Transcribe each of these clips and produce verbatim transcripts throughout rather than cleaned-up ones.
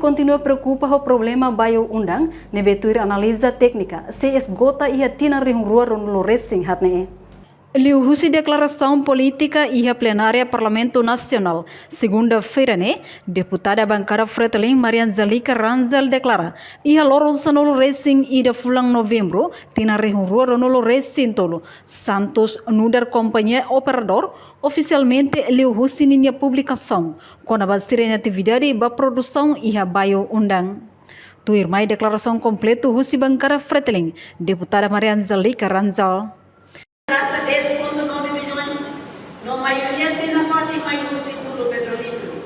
kontinua preokupa ho problema bayu undan ne'ebé tuir analiza téknika sei esgota iha tinan rihun rua ruanulu resin haat ne'e. Liuhusi deklarasaun polítika iha plenária Parlamentu Nasionál, segunda-feira ne'e, deputada bankada Fretilin Maria Angélica Rangel deklara, iha loron sanulu resin ida fulan Novembru, tinan rihun rua ruanulu resin tolu, Santos nu'udar kompañia operadór ofisialmente liuhusi ninia publikasaun kona-ba sira-nia atividade ba produsaun iha bayu undan. Tuirmai deklarasaun kompletu husi bankada Fretilin, deputada Maria Angélica Rangel. Gasta dez ponto nove milhões, no maioria sei nafatin mai husi Fundu Petrolíferu.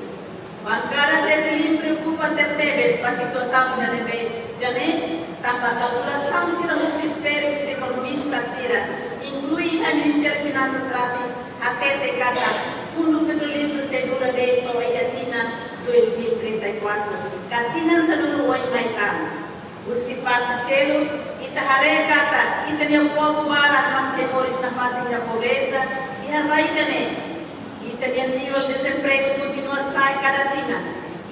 Bankada Fretilin preokupa tebetebes ba situasaun ida-ne'ebé, ida-ne'e, tanba kalkulasaun sira husi peritus ekonomista sira, inklui iha Ministériu Finansas rasik, hatete katak Fundu Petrolíferu sei dura de'it to'o iha tinan dois mil e trinta e quatro, ka tinan sanulu oin mai tan. Husi parte seluk, ita haree katak ita-nia povu barak mak sei moris nafatin iha pobreza iha rai ida-ne'e. Ita-nia nivel dezempregu kontinua sa'e kada tinan.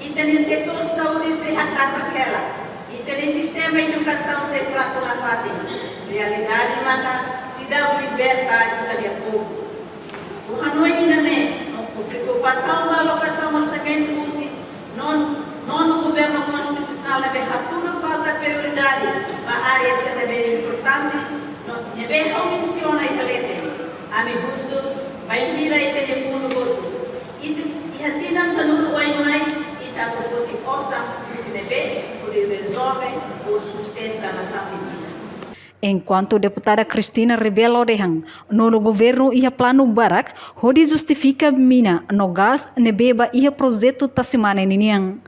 Ita-nia setór saúde sei haka'as hela. Ita-nia sistema edukasaun sei fraku nafatin. Realidade maka seidauk liberta ita-nia povu. Ho hanoin ida-ne'e, no ho preokupasaun ba alokasaun orsamentu husi non-, nonu governu konstitusionál ne'ebé hatudu falta prioridade ba área sira ne'ebé importante, no ne'ebé ha'u mensiona iha leten. Ami husu bainhira ita-nia fundu hotu. Ita, iha tinan sanulu oin mai, ita atu foti osan husi ne'ebé hodi rezolve ou sustenta nasaun ida. Enkuantu deputada Cristina Rebelo dehan, nonu governu iha planu barak hodi justifika mina no gás ne'ebé ba iha projetu Tasi Mane ninian.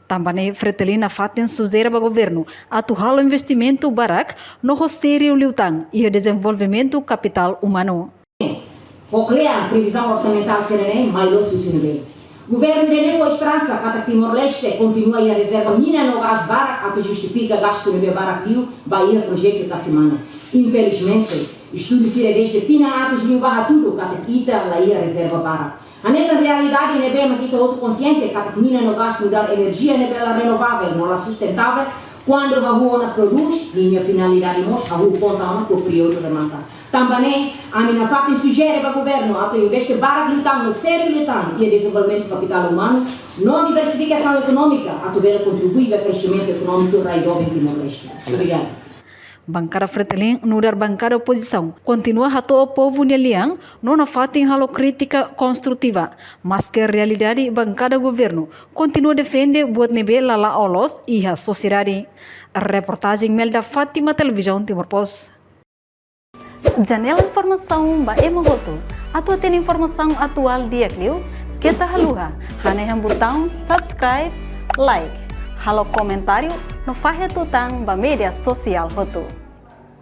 Tanba ne'e Fretilin nafatin sujere ba governu atu halo investimentu barak no ho sériu liután iha dezenvolvimentu kapitál umanu. Ho kle'an previzaun orsamentál sira-ne'e mai loos husi ne'ebé? Governu ida-ne'e fó esperansa katak Timor-Leste kontinua iha rezerva mina no gás barak atu justifika gastu ne'ebé barak liu ba iha projetu Tasi Mane. Infelizmente, estudu sira dezde tinan atus liubá hatudu katak ita la iha rezerva barak. Hanesan realidade ne'ebé mak ita hotu konsiente katak mina no gás nu'udar enerjia ne'ebé la renovável no la sustentável, kuandu hahú ona prodús, ninia finalidade mós hahú konta ona ho períodu remata. Tanba ne'e, ami nafatin sujere ba governu atu investe barak liután no sériu liután iha dezenvolvimentu kapitál umanu no diversifikasaun ekonómika atu bele kontribui ba kresimentu ekonómiku rai doben Timor-Leste. Obrigada. Bankada Fretilin nu'udar bankada opozisaun kontinua hato'o povu nia lian no nafatin halo krítika konstrutiva, maske realidade bankada governu kontinua defende buat ne'ebé la la'o loos iha sosiedade. Reportajen Melda Fátima, Televizaun Timor Post. Janela informasaun ba ema hotu. Atu hatene informasaun atuál di'ak liu, keta haluha hanehan butaun subscribe, like, halo komentáriu no fahe tutan ba média sosiál hotu.